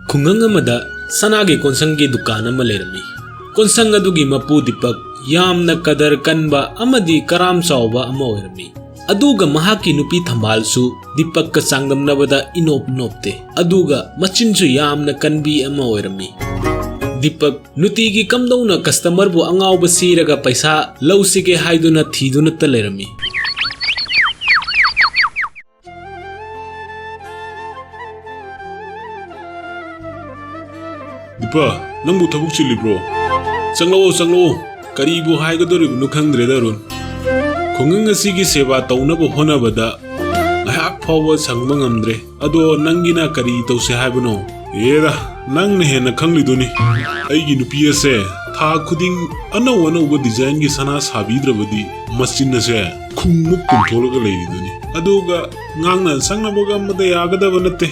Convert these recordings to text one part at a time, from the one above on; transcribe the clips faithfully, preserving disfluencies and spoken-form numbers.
ꯈꯨꯡꯒꯪ ꯑꯃꯗ ꯁꯅꯥꯒꯤ ꯀꯣꯟꯁꯪꯒꯤ ꯗꯨꯀꯥꯟ ꯑꯃ ꯂꯩꯔꯝꯃꯤ꯫ ꯀꯣꯟꯁꯪ ꯑꯗꯨꯒꯤ ꯃꯄꯨ ꯗꯤꯄꯛ ꯌꯥꯝꯅ ꯀꯗꯔ ꯀꯟꯕ ꯑꯃꯗꯤ ꯀꯔꯥꯝ ꯆꯥꯎꯕ ꯑꯃ ꯑꯣꯏꯔꯝꯃꯤ꯫ ꯑꯗꯨꯒ ꯃꯍꯥꯛꯀꯤ ꯅꯨꯄꯤ ꯊꯝꯕꯥꯜꯁꯨ ꯗꯤꯄꯛꯀ ꯆꯥꯡꯗꯝꯅꯕꯗ ꯏꯅꯣꯞ ꯅꯣꯞꯇꯦ꯫ ꯑꯗꯨꯒ ꯃꯆꯤꯟꯁꯨ ꯌꯥꯝꯅ ꯀꯟꯕꯤ ꯑꯃ ꯑꯣꯏꯔꯝꯃꯤ꯫ ꯗꯤꯄꯛ ꯅꯨꯡꯇꯤꯒꯤ ꯀꯝꯗꯧꯅ ꯀꯁꯇꯃꯔꯕꯨ ꯑꯉꯥꯎꯕ ꯁꯤꯔꯒ ꯄꯩꯁꯥ ꯂꯧꯁꯤꯒꯦ ꯍꯥꯏꯗꯨꯅ ꯊꯤꯗꯨꯅꯇ ꯂꯩꯔꯝꯃꯤ꯫ ꯗꯤꯄꯛ, ꯅꯪꯕꯨ ꯊꯕꯛ ꯆꯤꯜꯂꯤꯕ꯭ꯔꯣ? ꯆꯪꯂꯛꯑꯣ, ꯆꯪꯂꯛꯑꯣ꯫ ꯀꯔꯤꯕꯨ ꯍꯥꯏꯒꯗꯧꯔꯤꯕꯅꯣ ꯈꯪꯗ꯭ꯔꯦꯗ, ꯑꯔꯨꯟ꯫ ꯈꯨꯡꯒꯪ ꯑꯁꯤꯒꯤ ꯁꯦꯕꯥ ꯇꯧꯅꯕ ꯍꯣꯠꯅꯕꯗ ꯉꯥꯏꯍꯥꯛ ꯐꯥꯎꯕ ꯁꯪꯕ ꯉꯝꯗ꯭ꯔꯦ꯫ ꯑꯗꯣ ꯅꯪꯒꯤꯅ ꯀꯔꯤ ꯇꯧꯁꯦ ꯍꯥꯏꯕꯅꯣ? ꯑꯦꯔꯥ, ꯅꯪꯅ ꯍꯦꯟꯅ ꯈꯪꯂꯤꯗꯨꯅꯤ꯫ ꯑꯩꯒꯤ ꯅꯨꯄꯤ ꯑꯁꯦ ꯊꯥ ꯈꯨꯗꯤꯡ ꯑꯅꯧ ꯑꯅꯧꯕ ꯗꯤꯖꯥꯏꯟꯒꯤ ꯁꯅꯥ ꯁꯥꯕꯤꯗ꯭ꯔꯕꯗꯤ ꯃꯆꯤꯟ ꯑꯁꯦ ꯈꯨꯡꯃꯨꯛ ꯇꯨꯝꯊꯣꯛꯂꯒ ꯂꯩꯔꯤꯗꯨꯅꯤ꯫ ꯑꯗꯨꯒ ꯉꯥꯡꯅ ꯁꯛꯅꯕꯒ ꯑꯃꯠꯇ ꯌꯥꯒꯗꯕ ꯅꯠꯇꯦ꯫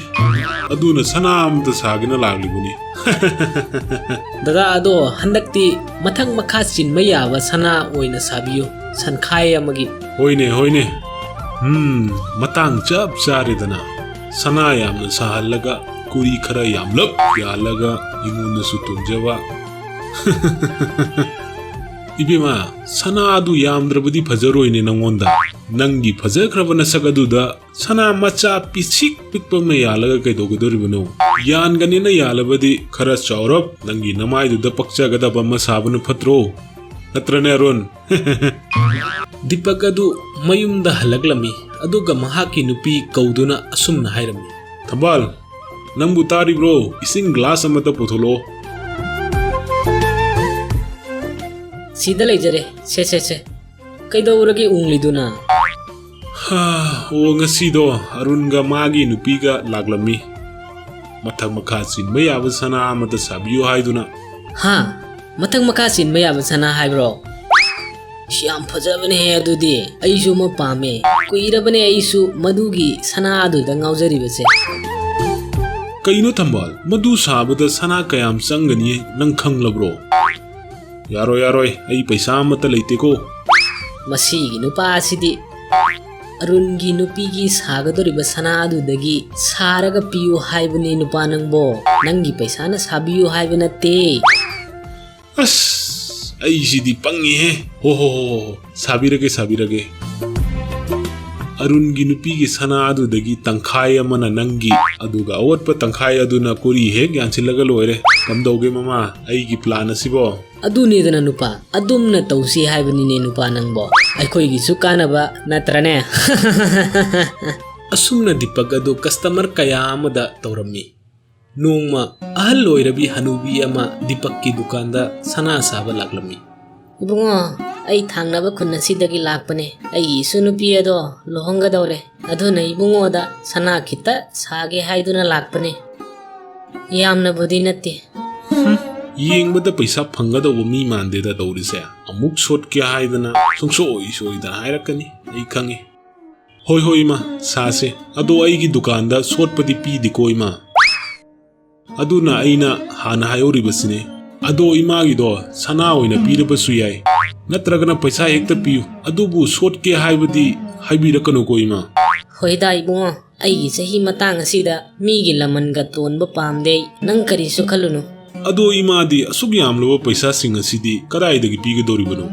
ꯑꯗꯨꯅ ꯁꯅꯥ ꯑꯃꯇ ꯁꯥꯒꯦꯅ ꯂꯥꯛꯂꯤꯕꯅꯤ꯫ ꯗꯗꯥ, ꯑꯗꯣ ꯍꯟꯗꯛꯇꯤ ꯃꯊꯛ ꯃꯈꯥ ꯆꯤꯟꯕ ꯌꯥꯕ ꯁꯅꯥ ꯑꯣꯏꯅ ꯁꯥꯕꯤꯌꯨ, ꯁꯟꯈꯥꯏ ꯑꯃꯒꯤ꯫ ꯍꯣꯏꯅꯦ, ꯍꯣꯏꯅꯦ꯫ ꯎꯝ, ꯃꯇꯥꯡ ꯆꯞ ꯆꯥꯔꯦꯗꯅ꯫ ꯁꯅꯥ ꯌꯥꯝꯅ ꯁꯥꯍꯜꯂꯒ ꯀꯨꯔꯤ ꯈꯔ ꯌꯥꯝꯂꯞ ꯌꯥꯜꯂꯒ ꯑꯩꯉꯣꯟꯗꯁꯨ ꯇꯣꯡꯖꯕ꯫ ꯏꯕꯦꯝꯃ, ꯁꯅꯥ ꯑꯗꯨ ꯌꯥꯝꯗ꯭ꯔꯕꯗꯤ ꯐꯖꯔꯣꯏꯅꯦ ꯅꯪꯉꯣꯟꯗ꯫ ꯅꯪꯒꯤ ꯐꯖꯈ꯭ꯔꯕ ꯅꯁꯛ ꯑꯗꯨꯗ ꯁꯅꯥ ꯃꯆꯥ ꯄꯤꯁꯤꯛ ꯄꯤꯛꯄ ꯑꯃ ꯌꯥꯜꯂꯒ ꯀꯩꯗꯧꯒꯗꯧꯔꯤꯕꯅꯣ? ꯌꯥꯟꯒꯅꯤꯅ ꯌꯥꯜꯂꯕꯗꯤ ꯈꯔ ꯆꯥꯎꯔꯞ ꯅꯪꯒꯤ ꯅꯃꯥꯏꯗꯨꯗ ꯄꯛꯆꯒꯗꯕ ꯑꯃ ꯁꯥꯕꯅ ꯐꯠꯇ꯭ꯔꯣ? ꯅꯠꯇ꯭ꯔꯅꯦ, ꯑꯔꯨꯟ? ꯗꯤꯄꯛ ꯑꯗꯨ ꯃꯌꯨꯝꯗ ꯍꯜꯂꯛꯂꯝꯃꯤ, ꯑꯗꯨꯒ ꯃꯍꯥꯛꯀꯤ ꯅꯨꯄꯤ ꯀꯧꯗꯨꯅ ꯑꯁꯨꯝꯅ ꯍꯥꯏꯔꯝꯃꯤ, ꯊꯝꯕꯥꯜ, ꯅꯪꯕꯨ ꯇꯥꯔꯤꯕ꯭ꯔꯣ? ꯏꯁꯤꯡ ꯒ꯭ꯂꯥꯁ ꯑꯃꯇ ꯄꯨꯊꯣꯛꯂꯛꯑꯣ꯫ ꯁꯤꯗ ꯂꯩꯖꯔꯦ꯫ ꯁꯦ, ꯁꯦ, ꯁꯦ꯫ ꯀꯩꯗꯧꯔꯒꯦ ꯎꯪꯂꯤꯗꯨꯅ? ꯍꯥ, ꯑꯣ, ꯉꯁꯤꯗꯣ ꯑꯔꯨꯟꯒ ꯃꯥꯒꯤ ꯅꯨꯄꯤꯒ ꯂꯥꯛꯂꯝꯃꯤ꯫ ꯃꯊꯛ ꯃꯈꯥ ꯆꯤꯟꯕ ꯌꯥꯕ ꯁꯅꯥ ꯑꯃꯇ ꯁꯥꯕꯤꯌꯨ ꯍꯥꯏꯗꯨꯅ꯫ ꯍꯥ? ꯃꯊꯛ ꯃꯈꯥ ꯆꯤꯟꯕ ꯌꯥꯕ ꯁꯅꯥ ꯍꯥꯏꯕ꯭ꯔꯣ? ꯏꯁ, ꯌꯥꯝ ꯐꯖꯕꯅꯦꯍꯦ ꯑꯗꯨꯗꯤ꯫ ꯑꯩꯁꯨ ꯑꯃ ꯄꯥꯝꯃꯦ꯫ ꯀꯨꯏꯔꯕꯅꯦ ꯑꯩꯁꯨ ꯃꯗꯨꯒꯤ ꯁꯅꯥ ꯑꯗꯨꯗ ꯉꯥꯎꯖꯔꯤꯕꯁꯦ꯫ ꯀꯩꯅꯣ ꯊꯝꯕꯥꯜ, ꯃꯗꯨ ꯁꯥꯕꯗ ꯁꯅꯥ ꯀꯌꯥꯝ ꯆꯪꯒꯅꯤ ꯅꯪ ꯈꯪꯂꯕ꯭ꯔꯣ? ꯌꯥꯔꯣꯏ, ꯌꯥꯔꯣꯏ, ꯑꯩ ꯄꯩꯁꯥ ꯑꯃꯠꯇ ꯂꯩꯇꯦꯀꯣ꯫ ꯃꯁꯤꯒꯤ ꯅꯨꯄꯥ ꯑꯁꯤꯗꯤ꯫ ꯑꯔꯨꯟꯒꯤ ꯅꯨꯄꯤꯒꯤ ꯁꯥꯒꯗꯧꯔꯤꯕ ꯁꯅꯥ ꯑꯗꯨꯗꯒꯤ ꯁꯥꯔꯒ ꯄꯤꯌꯨ ꯍꯥꯏꯕꯅꯦ ꯅꯨꯄꯥ ꯅꯪꯕꯣ꯫ ꯅꯪꯒꯤ ꯄꯩꯁꯥꯅ ꯁꯥꯕꯤꯌꯨ ꯍꯥꯏꯕ ꯅꯠꯇꯦ꯫ ꯑꯁ, ꯑꯩꯁꯤꯗꯤ ꯄꯪꯉꯤꯍꯦ꯫ ꯍꯣ ꯍꯣ ꯍꯣ ꯍꯣ ꯍꯣ꯫ ꯁꯥꯕꯤꯔꯒꯦ, ꯁꯥꯕꯤꯔꯒꯦ꯫ ꯑꯔꯨꯟꯒꯤ ꯅꯨꯄꯤꯒꯤ ꯁꯅꯥ ꯑꯗꯨꯗꯒꯤ ꯇꯪꯈꯥꯏ ꯑꯃꯅ ꯅꯪꯒꯤ, ꯑꯗꯨꯒ ꯑꯋꯣꯠꯄ ꯇꯪꯈꯥꯏ ꯑꯗꯨꯅ ꯀꯣꯔꯤ ꯍꯦꯛ ꯌꯥꯟꯁꯤꯜꯂꯒ ꯂꯣꯏꯔꯦ꯫ ꯀꯝꯗꯧꯒꯦ ꯃꯃꯥ, ꯑꯩꯒꯤ plan ꯑꯁꯤꯕꯣ? ꯑꯗꯨꯅꯤꯗꯅ ꯅꯨꯄꯥ, ꯑꯗꯨꯝꯅ ꯇꯧꯁꯤ ꯍꯥꯏꯕꯅꯤꯅꯦ ꯅꯨꯄꯥ ꯅꯪꯕꯣ꯫ ꯑꯩꯈꯣꯏꯒꯤꯁꯨ ꯀꯥꯟꯅꯕ ꯅꯠꯇ꯭ꯔꯅꯦ? ꯑꯁꯨꯝꯅ ꯗꯤꯄꯛ ꯑꯗꯨ customer ꯀꯌꯥ ꯑꯃꯗ ꯇꯧꯔꯝꯃꯤ꯫ ꯅꯣꯡꯃ ꯑꯍꯜ ꯑꯣꯏꯔꯕꯤ ꯍꯅꯨꯕꯤ ꯑꯃ ꯗꯤꯄꯛꯀꯤ ꯗꯨꯀꯥꯟꯗ ꯁꯅꯥ ꯁꯥꯕ ꯂꯥꯛꯂꯝꯃꯤ꯫ "ꯏꯕꯨꯡꯉꯣ, ꯑꯩ ꯊꯥꯡꯅꯕ ꯈꯨꯟ ꯑꯁꯤꯗꯒꯤ ꯂꯥꯛꯄꯅꯦ꯫ ꯑꯩꯒꯤ ꯏꯁꯨ ꯅꯨꯄꯤ ꯑꯗꯣ ꯂꯨꯍꯣꯡꯒꯗꯧꯔꯦ꯫ ꯑꯗꯨꯅ ꯏꯕꯨꯡꯉꯣꯗ ꯁꯅꯥ ꯈꯤꯇ ꯁꯥꯒꯦ ꯍꯥꯏꯗꯨꯅ ꯂꯥꯛꯄꯅꯦ꯫ ꯌꯥꯝꯅꯕꯨꯗꯤ ꯅꯠꯇꯦ꯫" ꯌꯦꯡꯕꯗ ꯄꯩꯁꯥ ꯐꯪꯒꯗꯧꯕ ꯃꯤ ꯃꯥꯟꯗꯦꯗ ꯇꯧꯔꯤꯁꯦ꯫ ꯑꯃꯨꯛ ꯁꯣꯠꯀꯦ ꯍꯥꯏꯗꯅ ꯁꯨꯡꯁꯣꯏ ꯁꯣꯏꯗꯅ ꯍꯥꯏꯔꯛꯀꯅꯤ, ꯑꯩ ꯈꯪꯉꯤ꯫ "ꯍꯣꯏ, ꯍꯣꯏ, ꯏꯃꯥ, ꯁꯥꯁꯦ꯫ ꯑꯗꯣ ꯑꯩꯒꯤ ꯗꯨꯀꯥꯟꯗ ꯁꯣꯠꯄꯗꯤ ꯄꯤꯗꯦꯀꯣ, ꯏꯃꯥ꯫ ꯑꯗꯨꯅ ꯑꯩꯅ ꯍꯥꯟꯅ ꯍꯥꯏꯍꯧꯔꯤꯕꯁꯤꯅꯦ꯫ ꯑꯗꯣ ꯏꯃꯥꯒꯤꯗꯣ ꯁꯅꯥ ꯑꯣꯏꯅ ꯄꯤꯔꯕꯁꯨ ꯌꯥꯏ, ꯅꯠꯇ꯭ꯔꯒꯅ ꯄꯩꯁꯥ ꯍꯦꯛꯇ ꯄꯤꯌꯨ, ꯑꯗꯨꯕꯨ ꯁꯣꯠꯀꯦ ꯍꯥꯏꯕꯗꯤ ꯍꯥꯏꯕꯤꯔꯛꯀꯅꯨꯀꯣ, ꯏꯃꯥ꯫" "ꯍꯣꯏꯗ ꯏꯕꯨꯡꯉꯣ, ꯑꯩꯒꯤ ꯆꯍꯤ ꯃꯇꯥꯡ ꯑꯁꯤꯗ ꯃꯤꯒꯤ ꯂꯃꯟꯒ ꯇꯣꯟꯕ ꯄꯥꯝꯗꯦ ꯑꯩ꯫ ꯅꯪ ꯀꯔꯤꯁꯨ ꯈꯜꯂꯨꯅꯨ꯫" "ꯑꯗꯣ ꯏꯃꯥꯗꯤ ꯑꯁꯨꯛ ꯌꯥꯝꯂꯕ ꯄꯩꯁꯥꯁꯤꯡ ꯑꯁꯤꯗꯤ ꯀꯗꯥꯏꯗꯒꯤ ꯄꯤꯒꯗꯧꯔꯤꯕꯅꯣ?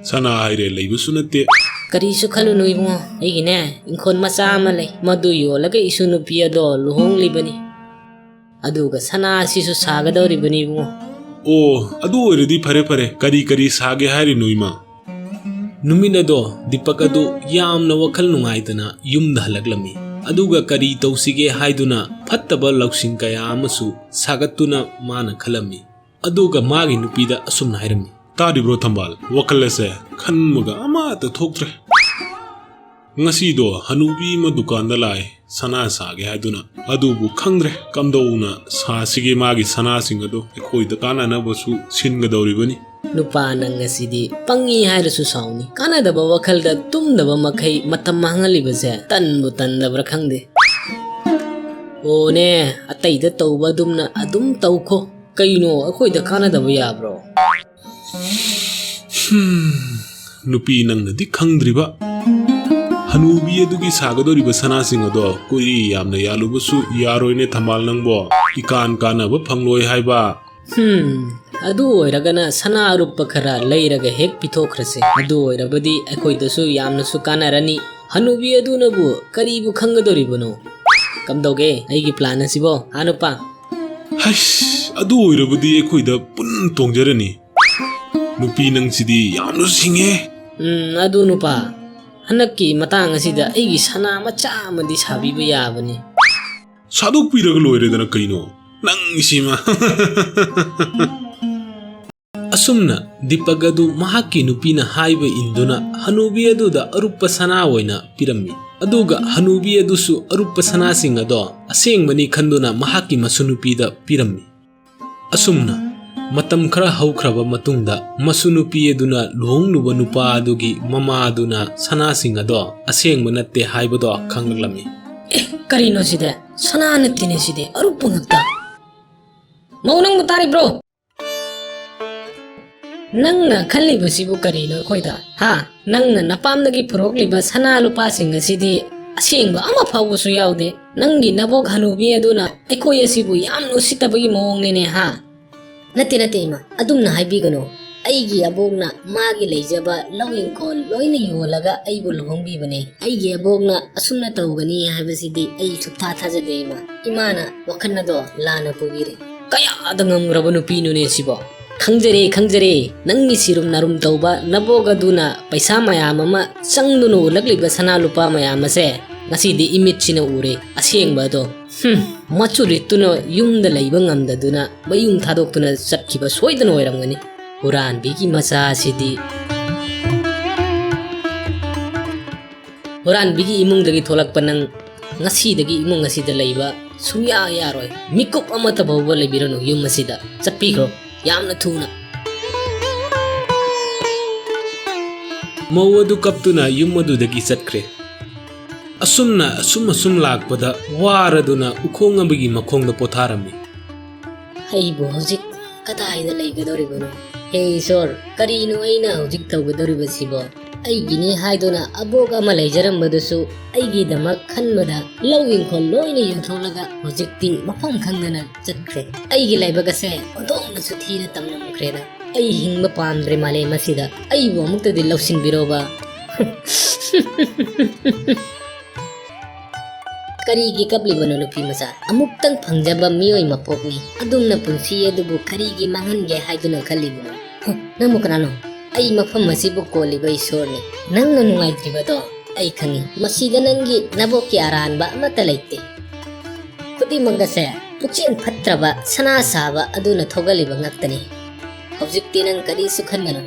ꯁꯅꯥ ꯍꯥꯏꯔꯦ ꯂꯩꯕꯁꯨ ꯅꯠꯇꯦ꯫" "ꯀꯔꯤꯁꯨ ꯈꯜꯂꯨꯅꯨ ꯏꯕꯨꯡꯉꯣ, ꯑꯩꯒꯤꯅꯦ ꯏꯪꯈꯣꯜ ꯃꯆꯥ ꯑꯃ ꯂꯩ, ꯃꯗꯨ ꯌꯣꯜꯂꯒ ꯏꯁꯨ ꯅꯨꯄꯤ ꯑꯗꯣ ꯂꯨꯍꯣꯡꯂꯤꯕꯅꯤ꯫ ꯑꯗꯨꯒ ꯁꯅꯥ ꯑꯁꯤꯁꯨ ꯁꯥꯒꯗꯧꯔꯤꯕꯅꯤ ꯏꯕꯨꯡꯉꯣ꯫" "ꯑꯣ, ꯑꯗꯨ ꯑꯣꯏꯔꯗꯤ ꯐꯔꯦ ꯐꯔꯦ, ꯀꯔꯤ ꯀꯔꯤ ꯁꯥꯒꯦ ꯍꯥꯏꯔꯤꯅꯣ ꯏꯃꯥ?" ꯅꯨꯃꯤꯠ ꯑꯗꯣ ꯗꯤꯄꯛ ꯑꯗꯨ ꯌꯥꯝꯅ ꯋꯥꯈꯜ ꯅꯨꯡꯉꯥꯏꯇꯅ ꯌꯨꯝꯗ ꯍꯜꯂꯛꯂꯝꯃꯤ꯫ ꯑꯗꯨꯒ ꯀꯔꯤ ꯇꯧꯁꯤꯒꯦ ꯍꯥꯏꯗꯨꯅ ꯐꯠꯇꯕ ꯂꯧꯁꯤꯡ ꯀꯌꯥ ꯑꯃꯁꯨ ꯁꯥꯒꯠꯇꯨꯅ ꯃꯥꯅ ꯈꯜꯂꯝꯃꯤ꯫ ꯑꯗꯨꯒ ꯃꯥꯒꯤ ꯅꯨꯄꯤꯗ ꯑꯁꯨꯝꯅ ꯍꯥꯏꯔꯝꯃꯤ꯫ "ꯇꯥꯔꯤꯕ꯭ꯔꯣ ꯊꯝꯕꯥꯜ? ꯋꯥꯈꯜ ꯑꯁꯦ ꯈꯟꯕꯒ ꯑꯃꯠꯇ ꯊꯣꯛꯇ꯭ꯔꯦ꯫ ꯉꯁꯤꯗꯣ ꯍꯅꯨꯕꯤ ꯑꯃ ꯗꯨꯀꯥꯟꯗ ꯂꯥꯛꯑꯦ, ꯁꯅꯥ ꯁꯥꯒꯦ ꯍꯥꯏꯗꯨꯅ꯫ ꯑꯗꯨꯕꯨ ꯈꯪꯗ꯭ꯔꯦ, ꯀꯝꯗꯧꯅ ꯁꯥꯁꯤꯒꯦ ꯃꯥꯒꯤ ꯁꯅꯥꯁꯤꯡ ꯑꯗꯣ? ꯑꯩꯈꯣꯏꯗ ꯀꯥꯟꯅꯅꯕꯁꯨ ꯁꯤꯟꯒꯗꯧꯔꯤꯕꯅꯤ꯫" ꯅꯨꯄꯥ ꯅꯪ ꯑꯁꯤꯗꯤ ꯄꯪꯉꯤ ꯍꯥꯏꯔꯁꯨ ꯁꯥꯎꯅꯤ꯫ ꯀꯥꯟꯅꯗꯕ ꯋꯥꯈꯜꯗ ꯇꯨꯝꯗꯕ ꯃꯈꯩ ꯃꯇꯝ ꯃꯥꯡꯍꯜꯂꯤꯕꯁꯦ ꯇꯟꯕꯨ ꯇꯟꯗꯕ꯭ꯔꯥ ꯈꯪꯗꯦ꯫ "ꯑꯣꯅꯦ, ꯑꯇꯩꯗ ꯇꯧꯕ ꯑꯗꯨꯝꯅ ꯑꯗꯨꯝ ꯇꯧꯈꯣ꯫ ꯀꯩꯅꯣ, ꯑꯩꯈꯣꯏꯗ ꯀꯥꯟꯅꯗꯕ ꯌꯥꯕ꯭ꯔꯣ?" ꯍꯝ, ꯅꯨꯄꯤ ꯅꯪꯅꯗꯤ ꯈꯪꯗ꯭ꯔꯤꯕ꯫ ꯍꯅꯨꯕꯤ ꯑꯗꯨꯒꯤ ꯁꯥꯒꯗꯧꯔꯤꯕ ꯁꯅꯥꯁꯤꯡ ꯑꯗꯣ ꯀꯨꯔꯤ ꯌꯥꯝꯅ ꯌꯥꯜꯂꯨꯕꯁꯨ ꯌꯥꯔꯣꯏꯅꯦ ꯊꯝꯕꯥꯜ ꯅꯪꯕꯣ, ꯏꯀꯥꯟ ꯀꯥꯟꯅꯕ ꯐꯪꯂꯣꯏ ꯍꯥꯏꯕ꯫ ꯍꯝ, ꯑꯗꯨ ꯑꯣꯏꯔꯒꯅ ꯁꯅꯥ ꯑꯔꯨꯞꯄ ꯈꯔ ꯂꯩꯔꯒ ꯍꯦꯛ ꯄꯤꯊꯣꯛꯈ꯭ꯔꯁꯦ꯫ ꯑꯗꯨ ꯑꯣꯏꯔꯕꯗꯤ ꯑꯩꯈꯣꯏꯗꯁꯨ ꯌꯥꯝꯅꯁꯨ ꯀꯥꯟꯅꯔꯅꯤ꯫ ꯍꯅꯨꯕꯤ ꯑꯗꯨꯅꯕꯨ ꯀꯔꯤꯕꯨ ꯈꯪꯒꯗꯧꯔꯤꯕꯅꯣ? ꯀꯝꯗꯧꯒꯦ ꯑꯩꯒꯤ plan ꯑꯁꯤꯕꯣ, ꯍꯥ ꯅꯨꯄꯥ? ꯍꯩꯁ, ꯑꯗꯨ ꯑꯣꯏꯔꯕꯗꯤ ꯑꯩꯈꯣꯏꯗ ꯄꯨꯟ ꯇꯣꯡꯖꯔꯅꯤ꯫ ꯅꯨꯄꯤ ꯅꯪꯁꯤꯗꯤ ꯌꯥꯝꯅ ꯁꯤꯡꯉꯦ꯫ ꯎꯝ, ꯑꯗꯨ ꯅꯨꯄꯥ, ꯍꯟꯗꯛꯀꯤ ꯃꯇꯥꯡ ꯑꯁꯤꯗ ꯑꯩꯒꯤ ꯁꯅꯥ ꯃꯆꯥ ꯑꯃꯗꯤ ꯁꯥꯕꯤꯕ ꯌꯥꯕꯅꯤ꯫ ꯁꯥꯗꯣꯛꯄꯤꯔꯒ ꯂꯣꯏꯔꯦꯗꯅ ꯀꯩꯅꯣ? ꯅꯪꯁꯤꯃ꯫ ꯑꯁꯨꯝꯅ ꯗꯤꯄꯛ ꯑꯗꯨ ꯃꯍꯥꯛꯀꯤ ꯅꯨꯄꯤꯅ ꯍꯥꯏꯕ ꯏꯟꯗꯨꯅ ꯍꯅꯨꯕꯤ ꯑꯗꯨꯗ ꯑꯔꯨꯞꯄ ꯁꯅꯥ ꯑꯣꯏꯅ ꯄꯤꯔꯝꯃꯤ꯫ ꯑꯗꯨꯒ ꯍꯅꯨꯕꯤ ꯑꯗꯨꯁꯨ ꯑꯔꯨꯞꯄ ꯁꯅꯥꯁꯤꯡ ꯑꯗꯣ ꯑꯁꯦꯡꯕꯅꯤ ꯈꯟꯗꯨꯅ ꯃꯍꯥꯛꯀꯤ ꯃꯁꯨꯅꯨꯄꯤꯗ ꯄꯤꯔꯝꯃꯤ꯫ ꯑꯁꯨꯝꯅ ꯃꯇꯝ ꯈꯔ ꯍꯧꯈ꯭ꯔꯕ ꯃꯇꯨꯡꯗ ꯃꯁꯨꯅꯨꯄꯤ ꯑꯗꯨꯅ ꯂꯨꯍꯣꯡꯂꯨꯕ ꯅꯨꯄꯥ ꯑꯗꯨꯒꯤ ꯃꯃꯥ ꯑꯗꯨꯅ ꯁꯅꯥꯁꯤꯡ ꯑꯗꯣ ꯑꯁꯦꯡꯕ ꯅꯠꯇꯦ ꯍꯥꯏꯕꯗꯣ ꯈꯪꯂꯛꯂꯝꯃꯤ꯫ ꯑꯦ, ꯀꯔꯤꯅꯣ ꯁꯤꯗꯤ? ꯁꯅꯥ ꯅꯠꯇꯦꯅꯦ ꯁꯤꯗꯤ, ꯑꯔꯨꯞꯄ ꯉꯥꯛꯇ꯫ ꯃꯧ, ꯅꯪꯕꯨ ꯇꯥꯔꯤꯕ꯭ꯔꯣ? ꯅꯪꯅ ꯈꯜꯂꯤꯕꯁꯤꯕꯨ ꯀꯔꯤꯅꯣ ꯑꯩꯈꯣꯏꯗ? ꯍꯥ? ꯅꯪꯅ ꯅꯄꯥꯝꯗꯒꯤ ꯄꯨꯔꯛꯂꯤꯕ ꯁꯅꯥ ꯂꯨꯄꯥꯁꯤꯡ ꯑꯁꯤꯗꯤ ꯑꯁꯦꯡꯕ ꯑꯃ ꯐꯥꯎꯕꯁꯨ ꯌꯥꯎꯗꯦ꯫ ꯅꯪꯒꯤ ꯅꯕꯣꯛ ꯍꯅꯨꯕꯤ ꯑꯗꯨꯅ ꯑꯩꯈꯣꯏ ꯑꯁꯤꯕꯨ ꯌꯥꯝꯅ ꯎꯁꯤꯠꯇꯕꯒꯤ ꯃꯑꯣꯡꯅꯤꯅꯦ, ꯍꯥ? ꯅꯠꯇꯦ, ꯅꯠꯇꯦ, ꯏꯃꯥ, ꯑꯗꯨꯝꯅ ꯍꯥꯏꯕꯤꯒꯅꯨ꯫ ꯑꯩꯒꯤ ꯑꯕꯣꯛꯅ ꯃꯥꯒꯤ ꯂꯩꯖꯕ ꯂꯧ ꯏꯪꯈꯣꯜ ꯂꯣꯏꯅ ꯌꯣꯜꯂꯒ ꯑꯩꯕꯨ ꯂꯨꯍꯣꯡꯕꯤꯕꯅꯦ꯫ ꯑꯩꯒꯤ ꯑꯕꯣꯛꯅ ꯑꯁꯨꯝꯅ ꯇꯧꯒꯅꯤ ꯍꯥꯏꯕꯁꯤꯗꯤ ꯑꯩ ꯁꯨꯛꯊꯥ ꯊꯥꯖꯗꯦ, ꯏꯃꯥ꯫ ꯏꯃꯥꯅ ꯋꯥꯈꯜ ꯑꯗꯣ ꯂꯥꯟꯅ ꯄꯨꯕꯤꯔꯦ꯫ ꯀꯌꯥꯗ ꯉꯝꯈ꯭ꯔꯕ ꯅꯨꯄꯤꯅꯣꯅꯦ ꯁꯤꯕꯣ? ꯈꯪꯖꯔꯦ, ꯈꯪꯖꯔꯦ꯫ ꯅꯪꯒꯤ ꯁꯤꯔꯨꯝ ꯅꯥꯔꯨꯝ ꯇꯧꯕ ꯅꯕꯣꯛ ꯑꯗꯨꯅ ꯄꯩꯁꯥ ꯃꯌꯥꯝ ꯑꯃ ꯆꯪꯗꯨꯅ ꯎꯠꯂꯛꯂꯤꯕ ꯁꯅꯥ ꯂꯨꯄꯥ ꯃꯌꯥꯝ ꯑꯁꯦ ꯉꯁꯤꯗꯤ ꯏꯃꯤꯠꯁꯤꯅ ꯎꯔꯦ, ꯑꯁꯦꯡꯕ ꯑꯗꯣ꯫ ꯍꯨꯝ, ꯃꯆꯨ ꯂꯤꯠꯇꯨꯅ ꯌꯨꯝꯗ ꯂꯩꯕ ꯉꯝꯗꯗꯨꯅ ꯃꯌꯨꯝ ꯊꯥꯗꯣꯛꯇꯨꯅ ꯆꯠꯈꯤꯕ ꯁꯣꯏꯗꯅ ꯑꯣꯏꯔꯝꯒꯅꯤ꯫ ꯍꯨꯔꯥꯟꯕꯤꯒꯤ ꯃꯆꯥ ꯑꯁꯤꯗꯤ꯫ ꯍꯨꯔꯥꯟꯕꯤꯒꯤ ꯏꯃꯨꯡꯗꯒꯤ ꯊꯣꯛꯂꯛꯄ ꯅꯪ ꯉꯁꯤꯗꯒꯤ ꯏꯃꯨꯡ ꯑꯁꯤꯗ ꯂꯩꯕ ꯁꯨꯡꯌꯥ ꯌꯥꯔꯣꯏ꯫ ꯃꯤꯀꯨꯞ ꯑꯃꯠꯇ ꯐꯥꯎꯕ ꯂꯩꯕꯤꯔꯅꯨ ꯌꯨꯝ ꯑꯁꯤꯗ꯫ ꯆꯠꯄꯤꯈ꯭ꯔꯣ ꯌꯥꯝꯅ ꯊꯨꯅ꯫ ꯃꯧ ꯑꯗꯨ ꯀꯞꯇꯨꯅ ꯌꯨꯝ ꯑꯗꯨꯗꯒꯤ ꯆꯠꯈ꯭ꯔꯦ꯫ ꯑꯁꯨꯝꯅ ꯑꯁꯨꯝ ꯑꯁꯨꯝ ꯂꯥꯛꯄꯗ ꯋꯥꯔꯗꯨꯅ ꯎꯈꯣꯡ ꯑꯃꯒꯤ ꯃꯈꯣꯡꯗ ꯄꯣꯊꯥꯔꯝꯃꯤ꯫ ꯑꯩꯕꯨ ꯍꯧꯖꯤꯛ ꯀꯗꯥꯏꯗ ꯂꯩꯒꯗꯧꯔꯤꯕꯅꯣ? ꯍꯦ ꯏꯁꯣꯔ, ꯀꯔꯤꯅꯣ ꯑꯩꯅ ꯍꯧꯖꯤꯛ ꯇꯧꯒꯗꯧꯔꯤꯕꯁꯤꯕꯣ? ꯑꯩꯒꯤꯅꯤ ꯍꯥꯏꯗꯨꯅ ꯑꯕꯣꯛ ꯑꯃ ꯂꯩꯖꯔꯝꯕꯗꯨꯁꯨ ꯑꯩꯒꯤꯗꯃꯛ ꯈꯟꯕꯗ ꯂꯧ ꯏꯪꯈꯣꯜ ꯂꯣꯏꯅ ꯌꯣꯟꯊꯣꯛꯂꯒ ꯍꯧꯖꯤꯛꯇꯤ ꯃꯐꯝ ꯈꯪꯗꯅ ꯆꯠꯈ꯭ꯔꯦ꯫ ꯑꯩꯒꯤ ꯂꯥꯏꯕꯛ ꯑꯁꯦ ꯑꯣꯟꯊꯣꯛꯅꯁꯨ ꯊꯤꯅ ꯇꯝꯂꯝꯈ꯭ꯔꯦꯗ꯫ ꯑꯩ ꯍꯤꯡꯕ ꯄꯥꯝꯗ꯭ꯔꯦ ꯃꯥꯂꯦꯝ ꯑꯁꯤꯗ꯫ ꯑꯩꯕꯨ ꯑꯃꯨꯛꯇꯗꯤ ꯂꯧꯁꯤꯟꯕꯤꯔꯣꯕ꯫ ꯀꯔꯤꯒꯤ ꯀꯞꯂꯤꯕꯅꯣ, ꯅꯨꯄꯤ ꯃꯆꯥ? ꯑꯃꯨꯛꯇꯪ ꯐꯪꯖꯕ ꯃꯤꯑꯣꯏ ꯃꯄꯣꯛꯅꯤ꯫ ꯑꯗꯨꯝꯅ ꯄꯨꯟꯁꯤ ꯑꯗꯨꯕꯨ ꯀꯔꯤꯒꯤ ꯃꯥꯡꯍꯟꯒꯦ ꯍꯥꯏꯗꯨꯅ ꯈꯜꯂꯤꯕꯅꯣ? ꯍ, ꯅꯪꯕꯨ ꯀꯅꯥꯅꯣ? ꯑꯩ ꯃꯐꯝ ꯑꯁꯤꯕꯨ ꯀꯣꯜꯂꯤꯕ ꯏꯁꯣꯔꯅꯤ꯫ ꯅꯪꯅ ꯅꯨꯡꯉꯥꯏꯇ꯭ꯔꯤꯕꯗꯣ ꯑꯩ ꯈꯪꯏ꯫ ꯃꯁꯤꯗ ꯅꯪꯒꯤ ꯅꯕꯣꯛꯀꯤ ꯑꯔꯥꯟꯕ ꯑꯃꯠꯇ ꯂꯩꯇꯦ꯫ ꯈꯨꯗꯤꯡꯃꯛ ꯑꯁꯦ ꯄꯨꯛꯆꯦꯜ ꯐꯠꯇ꯭ꯔꯕ ꯁꯅꯥ ꯁꯥꯕ ꯑꯗꯨꯅ ꯊꯣꯛꯍꯜꯂꯤꯕ ꯉꯥꯛꯇꯅꯤ꯫ ꯍꯧꯖꯤꯛꯇꯤ ꯅꯪ ꯀꯔꯤꯁꯨ ꯈꯟꯒꯅꯨ꯫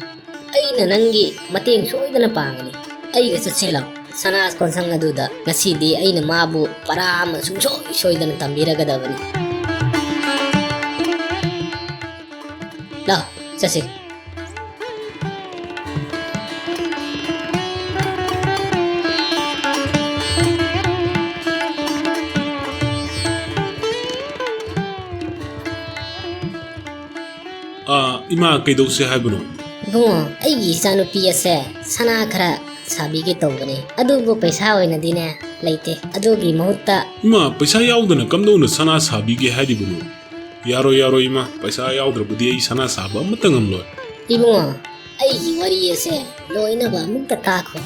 ꯑꯩꯅ ꯅꯪꯒꯤ ꯃꯇꯦꯡ ꯁꯣꯏꯗꯅ ꯄꯥꯡꯒꯅꯤ꯫ ꯑꯩꯒ ꯆꯠꯁꯤꯜꯂꯣ꯫ ꯁꯅꯥ ꯀꯣꯟꯁꯪ ꯑꯗꯨꯗ ꯉꯁꯤꯗꯤ ꯑꯩꯅ ꯃꯥꯕꯨ ꯄꯔꯥ ꯑꯃ ꯁꯨꯡꯁꯣꯏ ꯁꯣꯏꯗꯅ ꯇꯝꯕꯤꯔꯒꯗꯕꯅꯤ꯫ ꯂꯥꯎ, ꯆꯠꯁꯤ꯫ ꯑꯥ, ꯏꯃꯥ, ꯀꯩꯗꯧꯁꯦ ꯍꯥꯏꯕꯅꯣ? ꯏꯕꯨꯡꯉꯣ, ꯑꯩꯒꯤ ꯏꯆꯥꯅꯨꯄꯤ ꯑꯁꯦ ꯁꯅꯥ ꯈꯔ ꯁꯥꯕꯤꯒꯦ ꯇꯧꯕꯅꯦ, ꯑꯗꯨꯕꯨ ꯄꯩꯁꯥ ꯑꯣꯏꯅꯗꯤꯅꯦ ꯂꯩꯇꯦ꯫ ꯑꯗꯨꯒꯤ ꯃꯍꯨꯠꯇ ꯏꯃꯥ, ꯄꯩꯁꯥ ꯌꯥꯎꯗꯅ ꯀꯝꯗꯧꯅ ꯁꯅꯥ ꯁꯥꯕꯤꯒꯦ ꯍꯥꯏꯔꯤꯕꯅꯣ? ꯌꯥꯔꯣꯏ, ꯌꯥꯔꯣꯏ ꯏꯃꯥ, ꯄꯩꯁꯥ ꯌꯥꯎꯗ꯭ꯔꯕꯗꯤ ꯑꯩ ꯁꯅꯥ ꯁꯥꯕ ꯑꯃꯠꯇ ꯉꯝꯂꯣꯏ꯫ ꯏꯕꯨꯡꯉꯣ, ꯑꯩꯒꯤ ꯋꯥꯔꯤ ꯑꯁꯦ ꯂꯣꯏꯅꯕ ꯑꯃꯨꯛꯇ ꯇꯥꯈꯣ꯫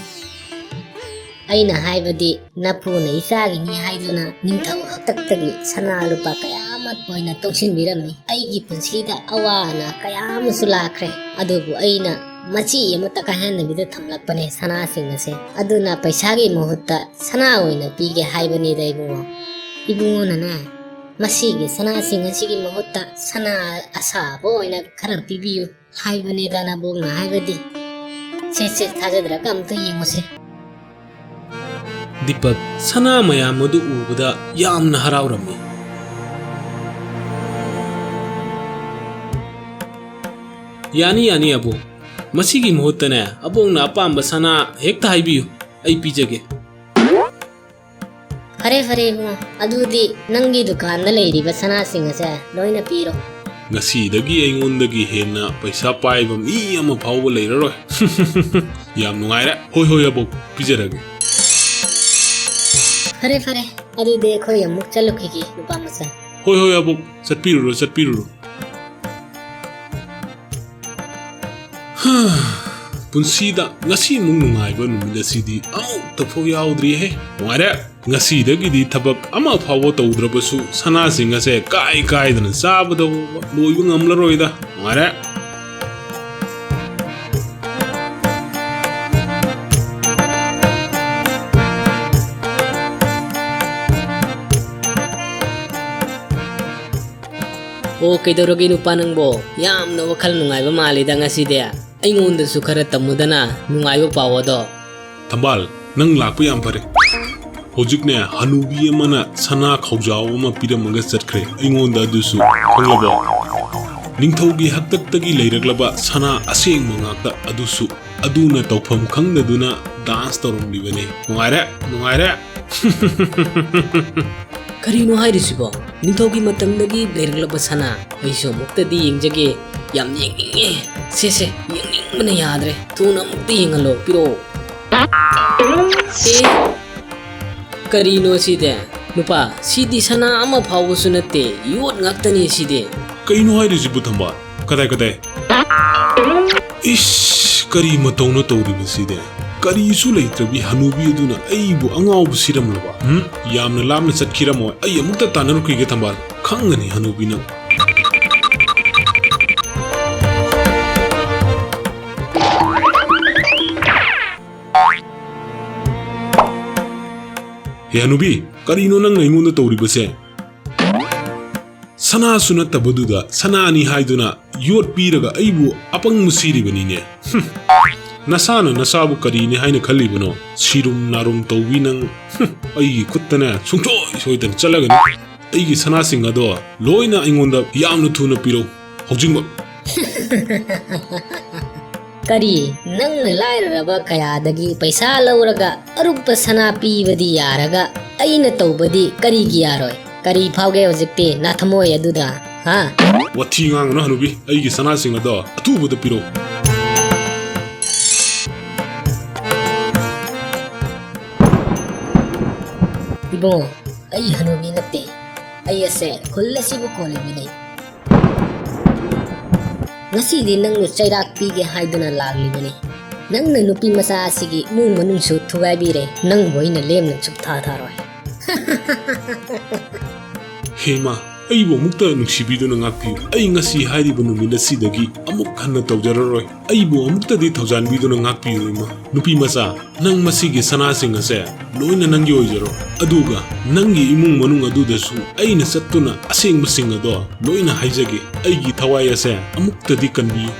ꯑꯩꯅ ꯍꯥꯏꯕꯗꯤ, ꯅꯄꯨꯅ ꯏꯆꯥꯒꯤꯅꯤ ꯍꯥꯏꯗꯨꯅ ꯅꯤꯡꯊꯧ ꯍꯥꯛꯇꯛꯇꯒꯤ ꯁꯅꯥ ꯂꯨꯄꯥ ꯀꯌꯥ ꯑꯃ ꯑꯣꯏꯅ ꯇꯣꯡꯁꯤꯟꯕꯤꯔꯝꯃꯤ꯫ ꯑꯩꯒꯤ ꯄꯨꯟꯁꯤꯗ ꯑꯋꯥ ꯑꯅꯥ ꯀꯌꯥ ꯑꯃꯁꯨ ꯂꯥꯛꯈ꯭ꯔꯦ, ꯑꯗꯨꯕꯨ ꯑꯩꯅ ꯃꯆꯤ ꯑꯃꯠꯇ ꯀꯥꯏꯍꯟꯗꯕꯤꯗ ꯊꯝꯂꯛꯄꯅꯦ ꯁꯅꯥꯁꯤꯡ ꯑꯁꯦ꯫ ꯑꯗꯨꯅ ꯄꯩꯁꯥꯒꯤ ꯃꯍꯨꯠꯇ ꯁꯅꯥ ꯑꯣꯏꯅ ꯄꯤꯒꯦ ꯍꯥꯏꯕꯅꯤꯗ, ꯏꯕꯨꯡꯉꯣ꯫ ꯏꯕꯨꯡꯉꯣꯅꯅꯦ, ꯃꯁꯤꯒꯤ ꯁꯅꯥꯁꯤꯡ ꯑꯁꯤꯒꯤ ꯃꯍꯨꯠꯇ ꯁꯅꯥ ꯑꯁꯥꯕ ꯑꯣꯏꯅ ꯈꯔ ꯄꯤꯕꯤꯌꯨ ꯍꯥꯏꯕꯅꯤꯗ ꯅꯕꯣꯛꯅ ꯍꯥꯏꯕꯗꯤ꯫ ꯁꯦ, ꯁꯦ, ꯊꯥꯖꯗ꯭ꯔꯒ ꯑꯃꯨꯛꯇ ꯌꯦꯡꯉꯨꯁꯦ꯫ ꯗꯤꯄꯛ ꯁꯅꯥ ꯃꯌꯥꯝ ꯑꯗꯨ ꯎꯕꯗ ꯌꯥꯝꯅ ꯍꯔꯥꯎꯔꯝꯃꯤ꯫ ꯌꯥꯅꯤ, ꯌꯥꯅꯤ, ꯑꯕꯣꯛ꯫ ꯃꯁꯤꯒꯤ ꯃꯍꯨꯠꯇꯅꯦ, ꯑꯕꯣꯛꯅ ꯑꯄꯥꯝꯕ ꯁꯅꯥ ꯍꯦꯛꯇ ꯍꯥꯏꯕꯤꯌꯨ, ꯑꯩ ꯄꯤꯖꯒꯦ꯫ ꯐꯔꯦ, ꯐꯔꯦ, ꯏꯕꯨꯡꯉꯣ꯫ ꯑꯗꯨꯗꯤ ꯅꯪꯒꯤ ꯗꯨꯀꯥꯟꯗ ꯂꯩꯔꯤꯕ ꯁꯅꯥꯁꯤꯡ ꯑꯁꯦ ꯂꯣꯏꯅ ꯄꯤꯔꯣ꯫ ꯉꯁꯤꯗꯒꯤ ꯑꯩꯉꯣꯟꯗꯒꯤ ꯍꯦꯟꯅ ꯄꯩꯁꯥ ꯄꯥꯏꯕ ꯃꯤ ꯑꯃ ꯐꯥꯎꯕ ꯂꯩꯔꯔꯣꯏ꯫ ꯌꯥꯝ ꯅꯨꯡꯉꯥꯏꯔꯦ꯫ ꯍꯣꯏ, ꯍꯣꯏ, ꯑꯕꯣꯛ, ꯄꯤꯖꯔꯒꯦ꯫ ꯐꯔꯦ, ꯐꯔꯦ, ꯑꯗꯨꯗꯤ ꯑꯩꯈꯣꯏ ꯑꯃꯨꯛ ꯆꯠꯂꯨꯈꯤꯒꯦ, ꯅꯨꯄꯥ ꯃꯆꯥ꯫ ꯍꯣꯏ, ꯍꯣꯏ, ꯑꯕꯣꯛ, ꯆꯠꯄꯤꯔꯨꯔꯣ, ꯆꯠꯄꯤꯔꯨꯔꯣ꯫ ꯍꯥ, ꯄꯨꯟꯁꯤꯗ ꯉꯁꯤꯃꯨꯛ ꯅꯨꯡꯉꯥꯏꯕ ꯅꯨꯃꯤꯠ ꯑꯁꯤꯗꯤ ꯑꯃꯨꯛꯇ ꯐꯥꯎ ꯌꯥꯎꯗ꯭ꯔꯤꯍꯦ꯫ ꯅꯨꯡꯉꯥꯏꯔꯦ꯫ ꯉꯁꯤꯗꯒꯤꯗꯤ ꯊꯕꯛ ꯑꯃ ꯐꯥꯎꯕ ꯇꯧꯗ꯭ꯔꯕꯁꯨ ꯁꯅꯥꯁꯤꯡ ꯑꯁꯦ ꯀꯥꯏ ꯀꯥꯏꯗꯅ ꯆꯥꯕꯗ ꯂꯣꯏꯕ ꯉꯝꯂꯔꯣꯏꯗ꯫ ꯅꯨꯡꯉꯥꯏꯔꯦ꯫ ꯑꯣ, ꯀꯩꯗꯧꯔꯒꯦ ꯅꯨꯄꯥ ꯅꯪꯕꯣ? ꯌꯥꯝꯅ ꯋꯥꯈꯜ ꯅꯨꯡꯉꯥꯏꯕ ꯃꯥꯜꯂꯤꯗ ꯉꯁꯤꯗꯤ꯫ ꯑꯩꯉꯣꯟꯗꯁꯨ ꯈꯔ ꯇꯝꯃꯨꯗꯅ ꯅꯨꯡꯉꯥꯏꯕ ꯄꯥꯎ ꯑꯗꯣ꯫ ꯊꯝꯕꯥꯜ, ꯅꯪ ꯂꯥꯛꯄ ꯌꯥꯝ ꯐꯔꯦ꯫ ꯍꯧꯖꯤꯛꯅꯦ, ꯍꯅꯨꯕꯤ ꯑꯃꯅ ꯁꯅꯥ ꯈꯧꯖꯥꯎ ꯑꯃ ꯄꯤꯔꯝꯃꯒ ꯆꯠꯈ꯭ꯔꯦ ꯑꯩꯉꯣꯟꯗ, ꯑꯗꯨꯁꯨ, ꯈꯪꯂꯕꯣ? ꯅꯤꯡꯊꯧꯒꯤ ꯍꯥꯛꯇꯛꯇꯒꯤ ꯂꯩꯔꯛꯂꯕ ꯁꯅꯥ ꯑꯁꯦꯡꯕ ꯉꯥꯛꯇ, ꯑꯗꯨꯁꯨ, ꯑꯗꯨꯅ ꯇꯧꯐꯝ ꯈꯪꯗꯗꯨꯅ ꯗꯥꯟꯁ ꯇꯧꯔꯝꯂꯤꯕꯅꯤ꯫ ꯅꯨꯡꯉꯥꯏꯔꯦ, ꯅꯨꯡꯉꯥꯏꯔꯦ꯫ ꯀꯔꯤꯅꯣ ꯍꯥꯏꯔꯤꯁꯤꯕꯣ? ꯅꯤꯡꯊꯧꯒꯤ ꯃꯇꯝꯗꯒꯤ ꯂꯩꯔꯛꯂꯕ ꯁꯅꯥ? ꯑꯩꯁꯨ ꯑꯃꯨꯛꯇꯗꯤ ꯌꯦꯡꯖꯒꯦ꯫ ꯌꯥꯝ ꯌꯦꯡꯅꯤꯡꯉꯦ꯫ ꯁꯦ, ꯁꯦ, ꯌꯦꯡꯅꯤꯡꯕꯅ ꯌꯥꯗ꯭ꯔꯦ꯫ ꯊꯨꯅ ꯑꯃꯨꯛꯇ ꯌꯦꯡꯍꯜꯂꯣ, ꯄꯤꯔꯛꯑꯣ꯫ ꯑꯦ, ꯀꯔꯤꯅꯣ ꯁꯤꯗꯤ? ꯅꯨꯄꯥ, ꯁꯤꯗꯤ ꯁꯅꯥ ꯑꯃ ꯐꯥꯎꯕꯁꯨ ꯅꯠꯇꯦ, ꯌꯣꯠ ꯉꯥꯛꯇꯅꯤ ꯁꯤꯗꯤ꯫ ꯀꯩꯅꯣ ꯍꯥꯏꯔꯤꯁꯤꯕꯨ, ꯊꯝꯕꯥꯜ? ꯀꯗꯥꯏ, ꯀꯗꯥꯏ? ꯏꯁ, ꯀꯔꯤ ꯃꯇꯧꯅ ꯇꯧꯔꯤꯕꯁꯤꯗꯤ? ꯀꯔꯤꯁꯨ ꯂꯩꯇ꯭ꯔꯕꯤ ꯍꯅꯨꯕꯤ ꯑꯗꯨꯅ ꯑꯩꯕꯨ ꯑꯉꯥꯎꯕ ꯁꯤꯔꯝꯂꯕ? ꯍꯨꯝ? ꯌꯥꯝꯅ ꯂꯥꯞꯅ ꯆꯠꯈꯤꯔꯝꯃꯣꯏ꯫ ꯑꯩ ꯑꯃꯨꯛꯇ ꯇꯥꯟꯅꯔꯨꯈꯤꯒꯦ, ꯊꯝꯕꯥꯜ꯫ ꯈꯪꯒꯅꯤ ꯍꯅꯨꯕꯤꯅ꯫ ꯍꯦ ꯍꯅꯨꯕꯤ, ꯀꯔꯤꯅꯣ ꯅꯪꯅ ꯑꯩꯉꯣꯟꯗ ꯇꯧꯔꯤꯕꯁꯦ? ꯁꯅꯥꯁꯨ ꯅꯠꯇꯕꯗꯨꯗ ꯁꯅꯥꯅꯤ ꯍꯥꯏꯗꯨꯅ ꯌꯣꯠ ꯄꯤꯔꯒ ꯑꯩꯕꯨ ꯑꯄꯪꯕ ꯁꯤꯔꯤꯕꯅꯤꯅꯦ꯫ ꯍꯨꯝ꯫ ꯅꯁꯥꯅ ꯅꯁꯥꯕꯨ ꯀꯔꯤꯅꯤ ꯍꯥꯏꯅ ꯈꯜꯂꯤꯕꯅꯣ? ꯁꯤꯔꯨꯝ ꯅꯥꯔꯨꯝ ꯇꯧꯕꯤ ꯅꯪ꯫ ꯍꯨꯝ꯫ ꯑꯩꯒꯤ ꯈꯨꯠꯇꯅꯦ ꯁꯨꯡꯁꯣꯏ ꯁꯣꯏꯗꯅ ꯆꯠꯂꯒꯅꯤ꯫ ꯑꯩꯒꯤ ꯁꯅꯥꯁꯤꯡ ꯑꯗꯣ ꯂꯣꯏꯅ ꯑꯩꯉꯣꯟꯗ ꯌꯥꯝꯅ ꯊꯨꯅ ꯄꯤꯔꯧ꯫ ꯍꯧꯖꯤꯛꯃꯛ꯫ ꯀꯔꯤ? ꯅꯪꯅ ꯂꯥꯏꯔꯔꯕ ꯀꯌꯥꯗꯒꯤ ꯄꯩꯁꯥ ꯂꯧꯔꯒ ꯑꯔꯨꯞꯄ ꯁꯅꯥ ꯄꯤꯕꯗꯤ ꯌꯥꯔꯒ ꯑꯩꯅ ꯇꯧꯕꯗꯤ ꯀꯔꯤꯒꯤ ꯌꯥꯔꯣꯏ? ꯀꯔꯤ ꯐꯥꯎꯒꯦ ꯍꯧꯖꯤꯛꯇꯤ ꯅꯊꯃꯣꯏ ꯑꯗꯨꯗ? ꯍꯥ? ꯋꯥꯊꯤ ꯉꯥꯡꯒꯅꯨ ꯍꯅꯨꯕꯤ, ꯑꯩꯒꯤ ꯁꯅꯥꯁꯤꯡ ꯑꯗꯣ ꯑꯊꯨꯕꯗ ꯄꯤꯔꯛꯎ꯫ ꯏꯕꯨꯡꯉꯣ, ꯑꯩ ꯍꯅꯨꯕꯤ ꯅꯠꯇꯦ꯫ ꯑꯩ ꯑꯁꯦ ꯈꯨꯜ ꯑꯁꯤꯕꯨ ꯀꯣꯜꯂꯤꯕꯅꯤ꯫ ꯉꯁꯤꯗꯤ ꯅꯪꯕꯨ ꯆꯩꯔꯥꯛ ꯄꯤꯒꯦ ꯍꯥꯏꯗꯨꯅ ꯂꯥꯛꯂꯤꯕꯅꯤ꯫ ꯅꯪꯅ ꯅꯨꯄꯤ ꯃꯆꯥ ꯑꯁꯤꯒꯤ ꯏꯃꯨꯡ ꯃꯅꯨꯡꯁꯨ ꯊꯨꯒꯥꯏꯕꯤꯔꯦ, ꯅꯪꯕꯨ ꯑꯩꯅ ꯂꯦꯝꯅ ꯁꯨꯛꯊꯥ ꯊꯥꯔꯣꯏ꯫ ꯍꯦ ꯏꯃꯥ, ꯑꯩꯕꯨ ꯑꯃꯨꯛꯇ ꯅꯨꯡꯁꯤꯕꯤꯗꯨꯅ ꯉꯥꯛꯄꯤꯌꯨ꯫ ꯑꯩ ꯉꯁꯤ ꯍꯥꯏꯔꯤꯕ ꯅꯨꯃꯤꯠ ꯑꯁꯤꯗꯒꯤ ꯑꯃꯨꯛ ꯍꯟꯅ ꯇꯧꯖꯔꯔꯣꯏ꯫ ꯑꯩꯕꯨ ꯑꯃꯨꯛꯇꯗꯤ ꯊꯧꯖꯥꯟꯕꯤꯗꯨꯅ ꯉꯥꯛꯄꯤꯌꯨ ꯏꯃꯥ꯫ ꯅꯨꯄꯤ ꯃꯆꯥ, ꯅꯪ ꯃꯁꯤꯒꯤ ꯁꯅꯥꯁꯤꯡ ꯑꯁꯦ ꯂꯣꯏꯅ ꯅꯪꯒꯤ ꯑꯣꯏꯖꯔꯣ꯫ ꯑꯗꯨꯒ ꯅꯪꯒꯤ ꯏꯃꯨꯡ ꯃꯅꯨꯡ ꯑꯗꯨꯗꯁꯨ ꯑꯩꯅ ꯆꯠꯇꯨꯅ ꯑꯁꯦꯡꯕꯁꯤꯡ ꯑꯗꯣ ꯂꯣꯏꯅ ꯍꯥꯏꯖꯒꯦ꯫ ꯑꯩꯒꯤ ꯊꯋꯥꯏ ꯑꯁꯦ ꯑꯃꯨꯛꯇꯗꯤ ꯀꯟꯕꯤꯌꯨ꯫